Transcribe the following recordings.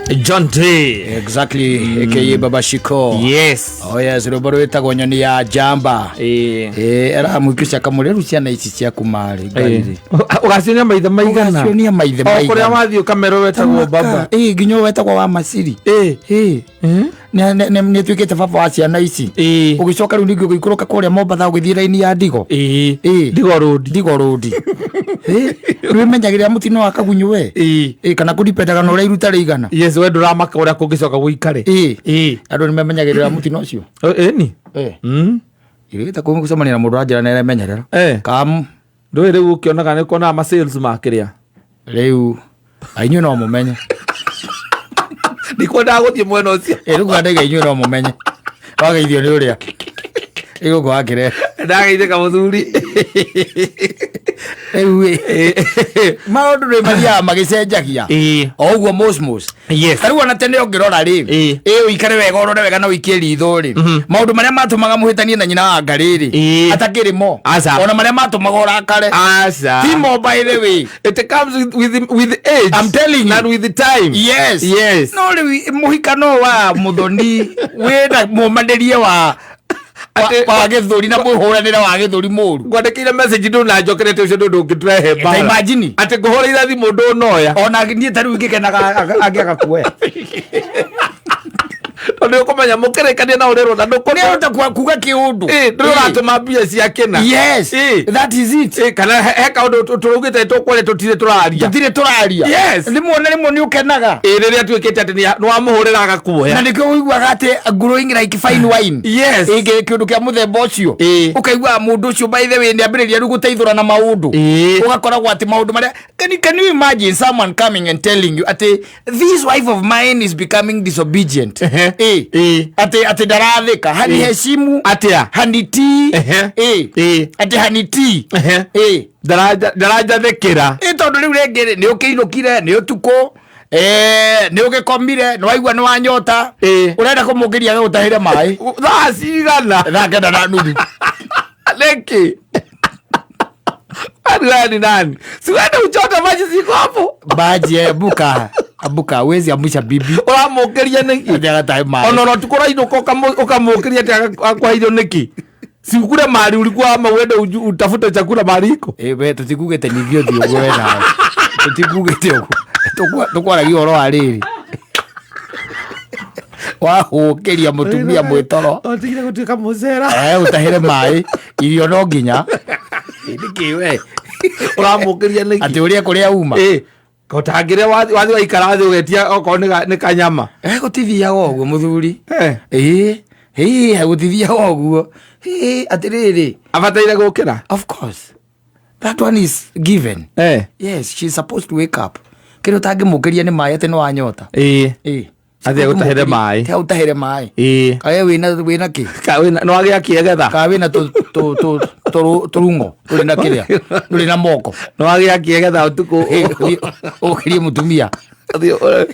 John D. Exactly, aka Baba Shiko. Yes. Oh yes, rwĩmbo rwĩtagwo Nyoni ya Njamba. Ĩĩ. Ĩĩ, aramwĩkĩca kamũreru ciana ici ciaku marĩ ngariri. Ũgacionia maithe maigana. Ũgacionia maithe O kũrĩa maigana. wathiĩ ũkamerwo wetagwo baba. Ĩĩ, nginya ũyũ wetagwo wa Masiri. Ĩĩ. Ĩĩ. Nĩ atuĩkĩte baba wa ciana ici. Ĩĩ. Ũgĩcoka rĩu ningĩ ũgĩikũrũka kũrĩa Mombatha ũgĩthiĩ raini ya Ndigo. Ĩĩ. Ĩĩ. Ndigo road. Ndigo road. Ĩĩ, rwĩmenyagĩrĩra mũtino wa kagunyũ we. Ĩĩ. Ĩĩ, kana kũdipendaga na ũrĩa iruta rĩigana. Yes, we ndũramaka ũrĩa kũngĩcoka gũikare. Ĩĩ. Ĩĩ. Andũ nĩ memenyagĩrĩra mũtino ũcio. Ĩni. Ĩĩ. Mm. Irĩgĩte gũcemania na mũndũ wa njĩra na eremenyerera. Eh. Kam Ndũĩ rĩu ũkĩonaga nĩ kuonaga ma sales ma kĩrĩa. rĩu inyuĩ no mũmenye. Ndikwendaga gũthiĩ mwena ũcio. Ĩ rĩu ndaiga inyuĩ no mũmenye. Wageithio nĩ ũrĩa. Ĩgũkũ wakĩre. Ndageithĩka mũthuri. Rĩu ĩ maũndũ nĩ mathiaga magĩcenjagia. Ĩĩ. O ũguo mosmos. Yes. Ta rĩu ona tene ũngĩrora rĩ Ĩĩ. ĩ ũikare wega ũrore wega na ũikie ritho rĩ maũndũ marĩa matũmaga mũhĩtanie na nyina wa ngarĩ rĩ Ĩĩ. atakĩrĩ mo Aca. ona marĩa matũmaga ũrakare Aca. ti mo by the way. It comes with age. I'm telling you. And with the time. Yes. Yes. No rĩu mũhikano wa mũthoni wĩna mũmanĩrie wa Atĩ- wa gĩthũri na mũhũranĩre wa gĩthũri mũru. Ngwandĩkĩire message ndũnanjokerete ũcio ndũ ndũngĩtũrehe Ta mbara. imagine. Atĩ ngũhũrĩire thimũ ndũnoya. Ona niĩ ta rĩu ingĩkenaga angĩaga kuoya. Tondũ nĩũkũmenya mũkĩrĩkania na ũrĩrwo na ndũkũ. Nĩahota kuga kĩũndũ. Ĩ, ndũrĩ ũratũma mbia cia kĩna. Yes. Ĩ. That is it. Ĩ, kana he kaũndũ tũraugĩte tũkwaria tũtirĩ tũraria. Tũtirĩ tũraria. Yes. Rĩmwe na rĩmwe nĩ ũkenaga. Ĩ, rĩrĩa tuĩkĩte atĩ nĩwamũhũrĩra agakuoya. Na nĩkĩo ũiguaga atĩ growing like fine wine. Yes. Ĩ, kĩũndũ kĩa mũthemba ũcio. Ĩ. Ũkaiguaga mũndũ ũcio by the way nĩambĩrĩria rĩu gũteithũrana maũndũ. Ĩ. Ũgakoragwo atĩ maũndũ marĩa can you imagine someone coming and telling you atĩ this wife of mine is becoming disobedient. Ehe. Ĩ. Ĩ. Atĩ ndarathĩka haniheshimu Atĩa? hanitii. Ehe. Ĩ. Ĩ. Atĩ hanitii. Ehe. Ĩ. Ndaranjathĩkĩra. Ĩ tondũ rĩu rĩngĩ rĩ, nĩ ũkĩinũkire nĩ ũtukũ nĩ ũgĩkomire nĩ waigua nĩ wanyota Ĩ. ũrenda kũmũkĩria agĩgũtahĩre maĩ Thaa cigana? thaa 9:30. Nĩkĩ? Kwani wewe ni nani? Si uende uchote maji ziko hapo. Maji buka abuka wezi amsha bibi Ũramũkĩria nĩkĩ? atĩ agatahe maĩ. Ona ona ũtukũ ũrainũka ũkamũkĩria atĩ akwaheirwo nĩkĩ? Si ukule mahali ulikuwa ama uende utafute chakula mahali iko. Ĩ, we tũtikugĩte ningĩ ũthiĩ ũguo we nawe tũtikugĩte ũguo tũkwaragia ũhoro wa rĩrĩ wahũkĩria mũtumia mwĩtoro Ũtigire gũtuĩka mũcera. Ũtahĩre maĩ irio no nginya nĩkĩ we Ũramũkĩria nĩkĩ? Atĩ ũrĩa kũrĩa uma. Ĩ, ũtangĩrĩa wathi waikara thĩ ũgetia okorwo nĩ kanyama. Gũtithiaga ũguo mũthuri. Eh. Ĩ, ĩ, gũtithiaga ũguo. Ĩ, atĩrĩrĩ. Abataire gũkĩra? Of course. That one is given. Eh. Yes, she's supposed to wake up. Kĩrĩa ũtangĩmũkĩria nĩ maĩ atĩ nĩ wanyota. Ĩ. Ĩ. Athiĩ agũtahĩre maĩ. Athiĩ agũtahĩre maĩ. Ĩ. Kawe wĩna kĩ? Ka wĩna, nĩ wagĩa kĩegetha? Kawe wĩna tũrung'o ndũrĩ na kĩrĩa ndũrĩ na moko. Nĩ wagĩa kĩegetha ũtukũ. Ĩ, ũkĩrie mũtumia. Athiĩ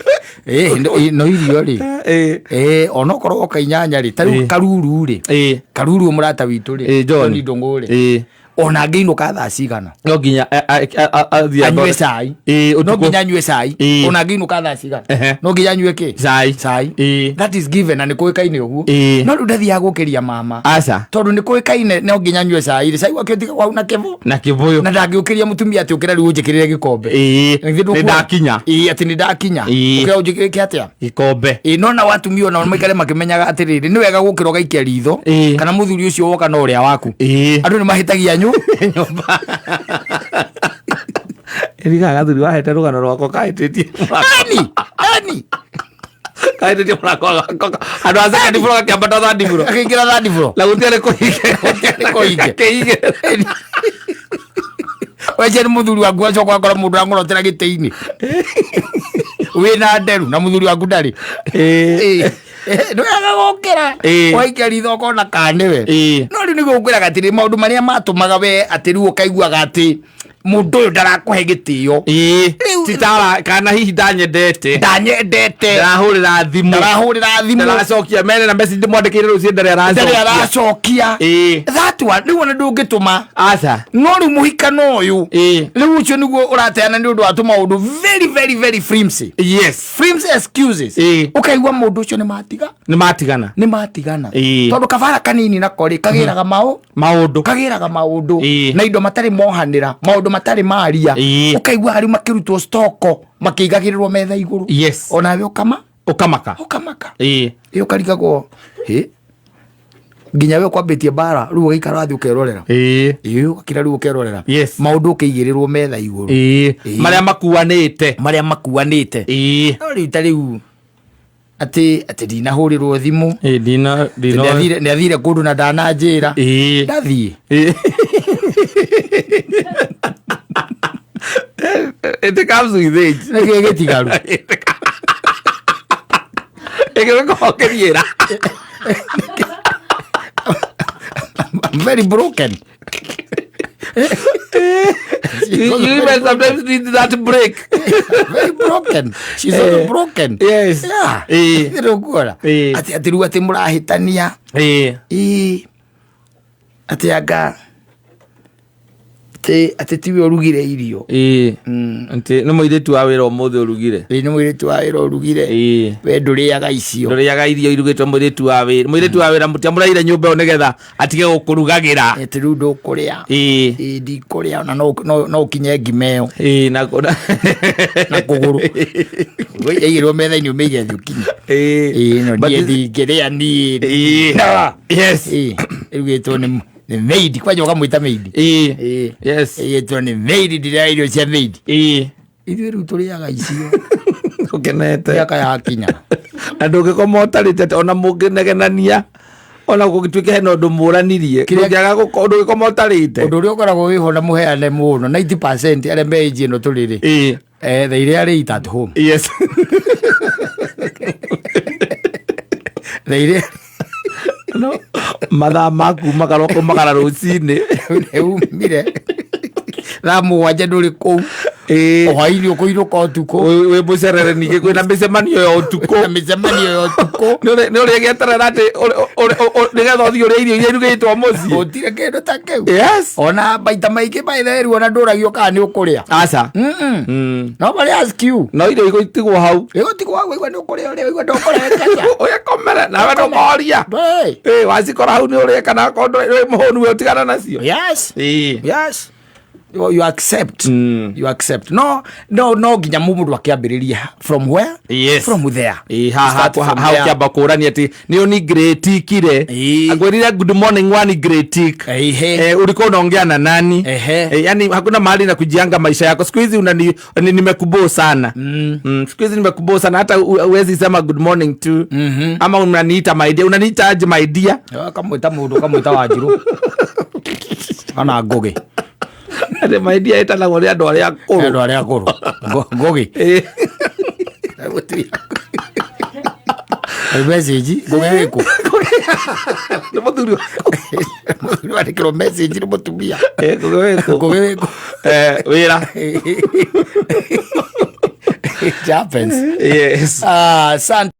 Ĩ, no irio rĩ. Ĩ. Ĩ, onokorwo oka inyanya rĩ, ta rĩu Ĩ. Karuru rĩ. Ĩ. Karuru mũrata witũ rĩ. Ĩ, John. John Ndũng'ũ rĩ. Ĩ. Ona angĩinũka thaa cigana. No nginya athiĩ Anyue athondeke- cai. Ĩ, No ũtukũ. nginya anyue cai. Ĩ. Ona angĩinũka thaa cigana. Ehe. No nginya anyue kĩ? Cai. Cai. Ĩ. That is given na nĩ kũĩkaine ũguo. Ĩ. No rĩu ndathiaga gũkĩria mama. Aca. Tondũ nĩ kũĩkaine no nginya anyue cai rĩ. Cai wake ũtiga kwau na kĩbũ. Na kĩbũyũ. Na ndangĩũkĩria mũtumia atĩ ũkĩra rĩu ũnjĩkĩrĩre gĩkombe. Ĩ. Githĩ ndũkuona? Nĩ ndakinya. Ĩ, atĩ nĩ ndakinya. Ĩ. Ũkĩra ũnjĩkĩrĩre atĩa? Gĩkombe. Ĩ, no na watumia ona maikare makĩmenyaga atĩrĩrĩ nĩ wega gũkĩra ũgaikia ritho Ĩ. kana mũthuri ũcio woka no ũrĩa waku. Ĩ. Andũ nĩ mahĩtagia nyũmba. Ĩriga gathuri wahete rũgano rwakwa kahĩtĩtie. Eni, eni. Kahĩtĩtie mũrango gakwa. Andũ a second floor gakĩambata third floor. Akĩingĩra third floor. Na gũtiarĩ kũhinge. Gũtiarĩ kũhinge. Kĩhinge. Weche nĩ mũthuri waku acoka akora mũndũ ang'orotera gĩtĩ-inĩ. Wĩna nderu na mũthuri waku ndarĩ. Ĩ. Ĩ, nĩ wega gũkĩra. Ĩ. Waikia ritho ũkona kana nĩwe. Ĩ. No rĩu nĩguo ngwĩraga atĩrĩ maũndũ marĩa matũmaga we atĩ rĩu ũkaiguaga atĩ Mũndũ ũyũ ndarakũhe gĩtĩo. Ĩĩ. Rĩu- Titara kana hihi ndanyendete. Ndanyendete. Ndarahũrĩra thimũ. Ndarahũrĩra thimũ. Ndaracokia mene na message ndĩmwandĩkĩire rũciũ ndarĩ Ndarĩ aracokia. aracokia. Ĩĩ. That one rĩu ona ndũngĩtũma. Aca. No rĩu mũhikano ũyũ, Ĩĩ. rĩu ũcio nĩguo ũrateana nĩ ũndũ wa tũmaũndũ very very very flimsy. Yes. Flimsy excuses. Ĩĩ. Ũkaigua mũndũ ũcio nĩ matiga. Nĩ matigana. Nĩ matigana. Ĩĩ. Tondũ kabara kanini nako rĩ kagĩraga maũ Maũndũ. Kagĩraga maũndũ Ĩĩ. na indo matarĩ mohanĩra, maũndũ matarĩ maria. Ĩĩ. Ũkaigua rĩu makĩrutwo stoko makĩigagĩrĩrwo metha igũrũ. Yes. Onawe ũkama Ũkamaka. Ũkamaka. Ĩĩ. Ĩ, ũkarigagwo hĩ nginya we ũkwambĩtie mbara rĩu ũgaikara thĩ ũkerorera. Ĩĩ. Ĩ, ũgakira rĩu ũkerorera. Yes. Maũndũ ũkĩigĩrĩrwo metha igũrũ. Ĩĩ. Ĩĩ. Marĩa makuanĩte. Marĩa makuanĩte. Ĩĩ. No rĩu ta rĩu atĩ ndinahũrĩrwo thimũ. Ĩĩ, ndina ndina. Nĩ athire kũndũ na ndananjĩra. Ĩĩ. Ndathiĩ. Ĩĩ. It comes with age. Nĩkĩ gĩtigaru? Ĩgĩgũkorwo ũkĩriĩra. I'm very broken. You even sometimes need that break. Very broken. She's also broken. Yes. Yeah. Ĩĩ. Nĩũkuona? Ĩĩ. Atĩ rĩu atĩ mũrahĩtania. Ĩĩ. Ĩĩ. Atĩ anga atĩ tiwe ũrugire irio. Ĩĩ. Atĩ nĩ mũirĩtu wa wĩra ũmũthĩ ũrugire. Ĩĩ, nĩ mũirĩtu wa wĩra ũrugire. Ĩĩ. We ndũrĩaga icio. Ndũrĩaga irio irugĩtwo mũirĩtu wa wĩra. Mũirĩtu wa wĩra mũtiamũraire nyũmba ĩyo nĩgetha atige gũkũrugagĩra. Atĩ rĩu ndũkũrĩa. Ĩĩ. Ĩĩ, ndikũrĩa ona no ũkinye ngima ĩyo Ĩĩ, na kũna. Na kũgũrũ. Yaigĩrwo metha-inĩ ũmĩige thĩ ũkinye. Ĩĩ. Ĩĩ, no But niĩ ndingĩrĩa niĩ. Ĩĩ. No. Yes. Ĩĩ, ĩrugĩtwo nĩ maid, kwanja ũkamwĩta maid. Ĩĩ. Ĩĩ. Yes. Ĩgĩtwo nĩ maid, ndirĩa irio cia maid. Ĩĩ. Ithuĩ rĩu tũrĩaga icio. Ũkenete. Mĩaka yakinya. Na ndũngĩkoma ũtarĩte atĩ ona mũngĩnegenania ona gũgĩtuĩke hena ũndũ mũranirie, ndũngĩaga ndũngĩkoma ũtarĩte. Ũndũ ũrĩa ũkoragwo wĩho na mũheane mũno, 90% arĩa me age ĩno tũrĩ rĩ, Ĩĩ. They rarely eat at home. Yes. They rarely. No mathaa ma kumagara ũkomagara rũcinĩ. Umire thaa 7 ndũrĩ kũu. Ĩĩ. Hwainĩ ũkũinũka ũtukũ. Wĩ mũcerere ningĩ kwĩna mĩcemanio ya ũtukũ. Na mĩcemanio ya ũtukũ. Nĩ ũrĩgĩeterera atĩ nĩgetha ũthiĩ ũrĩe irio iria irugĩtwo mũciĩ. Gũtirĩ kĩndũ ta kĩu. Yes. Ona maita maingĩ maitherũ ona ndũragio kana nĩ ũkũrĩa. Aca. Nobody ask you. No irio igũtigwo hau. Ĩgũtigwo hau, waigua nĩ ũkũrĩa ũrĩa waigua ndũkũrĩa kaca. Ũgĩkomere nawe ndũkoria. Hey. Ĩĩ, wacikora hau nĩ ũrĩe kana akorwo ndũrĩ wĩ mũhũnu we ũtigana nacio. Yes. Ĩĩ. Yes. You accept. You accept. No, no, no nginya mũndũ akĩambĩrĩria from where? Yes. From there. Ĩĩ, haha Start from hau there. kĩamba kũrania atĩ nĩ ũni ngirĩtikire. Ĩĩ. Akwĩrire good morning wani ngirĩtik. Ehe. Ulikuwa unaongea na nani? Ehe. Yani hakuna mahali na kujianga maisha yako siku hizi unani nimekuboo sana. Siku hizi nimekuboo sana hata huwezi sema good morning tu. Ama unaniita my dear, unaniita aje my dear? Kamwĩta mũndũ kamwĩta Wanjirũ kana Ngũgĩ. Atĩ my dear ĩtanagwo nĩ andũ arĩa akũrũ. Andũ arĩa akũrũ. Ngũgĩ. Ĩĩ. Message Ngũgĩ wĩkũ? Nĩ mũthuri waku. Mũthuri wandĩkĩrwo message nĩ mũtumia. Ĩĩ, Ngũgĩ wĩkũ? Ngũgĩ wĩkũ? Wĩra. It happens. Yes. Ah, asante.